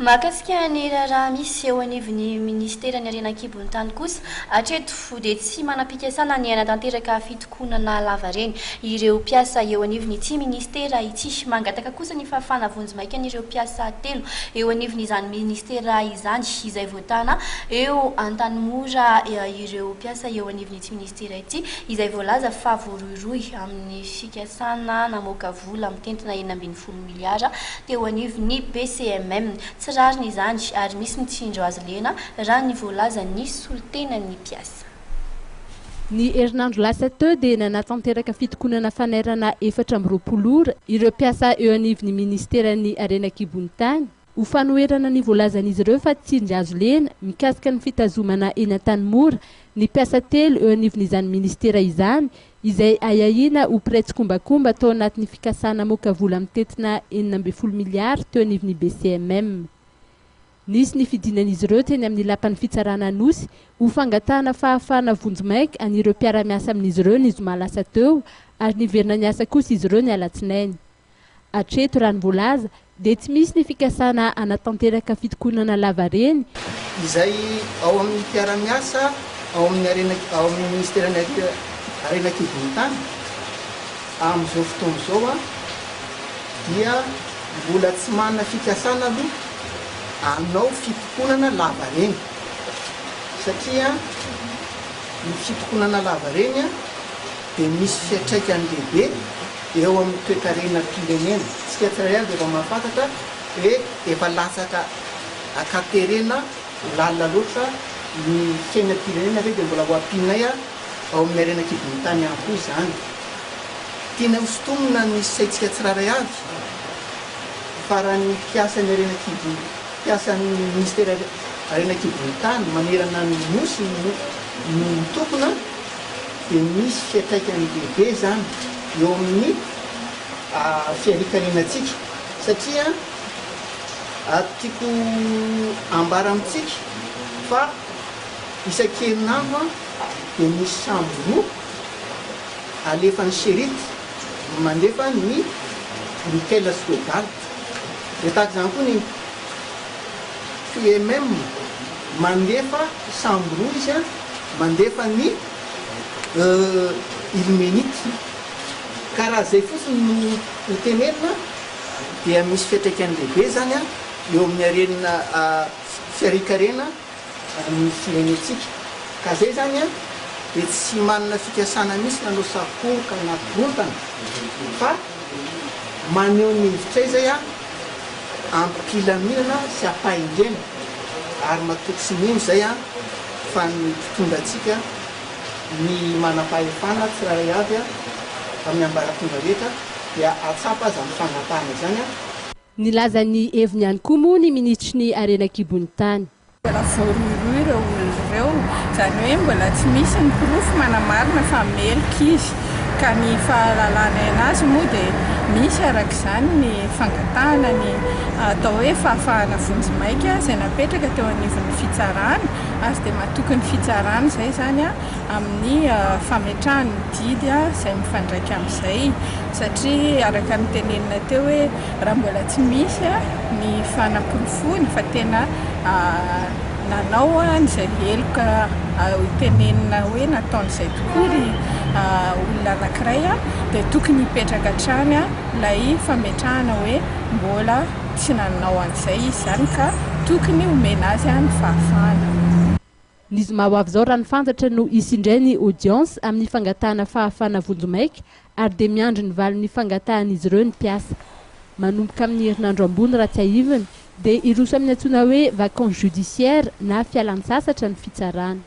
Mahakasika ny raharaha misy eo anivon'ny minisiteran'ny harena an-kibon'ny tany kosa, hatreto dia tsy manam-pikasana ny hanatanteraka fitokonana lavareny ireo mpiasa eo anivon'ity minisitera ity. Mangataka kosa ny fahafahana vonjimaikan'ireo mpiasa telo eo anivon'izany minisitera izany izay voatana eo Antanimora ireo mpiasa eo anivon'ity minisitera ity izay voalaza fa voarohirohy amin'ny fikasana namoaka vola mitentina 16 miliara teo anivon'ny BCMM. Tsy rariny izany ary misy mitsindro azy lena raha ny voalazan'ny solontenan'ny mpiasa. Ny herinandro lasa teo dia nanatanteraka fitokonana fanairana 24 ora ireo mpiasa eo anivon'ny minisiteran'ny harena an-kibon'ny tany, ho fanoherana ny voalazan'izy ireo fa tsindry azo lena mikasika ny fitazomana eny Antanimora ny mpiasa telo eo anivon'izany minisitera izany izay ahiahiana ho mpiray tsikombakomba tao anatin'ny fikasana hamoaka vola mitentina 16 miliara teo anivon'ny BCMM. Nisy ny fidinan'izy ireo teny amin'ny lapan'ny fitsarana Anosy ho fangatahana fahafahana vonjimaika an'ireo mpiara-miasa amin'izy ireo ny zoma lasa teo ary niverina niasa kosa izy ireo ny alatsinainy. Hatreto, raha ny voalaza, dia tsy misy ny fikasana hanatanteraka fitokonana lavareny. Izay ao amin'ny mpiara-miasa ao amin'ny harena ao amin'ny minisiteran'ny harena an-kibon'ny tany amin'izao fotoana izao dia mbola tsy manana fikasana aloha hanao fitokonana lavareny satria ny fitokonana lavareny dia misy fiantraikany lehibe eo amin'ny toekarenam-pirenena. Isika tsirairay avy dia efa mahafantatra hoe efa latsaka an-katerena lalina loatra ny fiainam-pirenena ve dia mbola ho ampianay ao amin'ny harena an-kibon'ny tany ihany koa izany. Tianay hosintomina ny saintsika tsirairay avy fa raha ny mpiasan'ny harena an-kibon'ny mpiasan'ny minisitera harena an-kibon'ny tany manerana ny Nosy no mitokona dia misy fiantraikany lehibe izany eo amin'ny fiarian-karenantsika satria tiako ambara amintsika fa isan-kerinandro dia misy sambo roa alefan'ny Sherrit mandefa ny nickel sy cobalt. Dia tahaka izany koa ny QMM mandefa sambo roa izy mandefa ny ilmenite. Ka raha izay fotsiny no ho tenenina dia misy fiantraikany lehibe izany eo amin'ny harena fiharian-karena ny firenentsika. Ka izay izany dia tsy manana fikasana mihitsy nanao sakoroka na korontana fa maneho ny hevitray izay am-pilaminana sy am-pahendrena ary matoky sy mino izay fa ny mpitondra antsika, ny manam-pahefana tsirairay avy amin'ny ambaratonga rehetra dia hahatsapa izany fangatahana izany. Nilaza ny heviny ihany koa moa ny minisitry ny harena an-kibon'ny tany. Mbola voarohirohy ireo olona ireo, izany hoe mbola tsy misy ny porofo manamarina fa meloka izy. Ka ny fahalalanay anazy moa dia misy araka izany ny fangatahana ny atao hoe fahafahana vonjimaika izay napetraka teo anivon'ny fitsarana ary dia matoky ny fitsarana izay izany amin'ny fametrahany ny didy izay mifandraika amin'izay satria araka ny tenenina teo hoe raha mbola tsy misy ny fanaporofoana fa tena nanao an'izay heloka tenenina hoe nataon'izay tokoa ry olona anankiray dia tokony hipetraka hatrany ilay fametrahana hoe mbola tsy nanao an'izay izy izany ka tokony homena azy ny fahafahana. Ny zoma ho avy izao raha ny fantatra no hisy indray ny audience amin'ny fangatahana fahafahana vonjimaika ary dia miandry ny valin'ny fangatahan'izy ireo ny mpiasa. Manomboka amin'ny herinandro ambony raha tsiahivina dia hiroso amin'ny antsoina hoe vacances judiciaires na fialantsasatra ny fitsarana.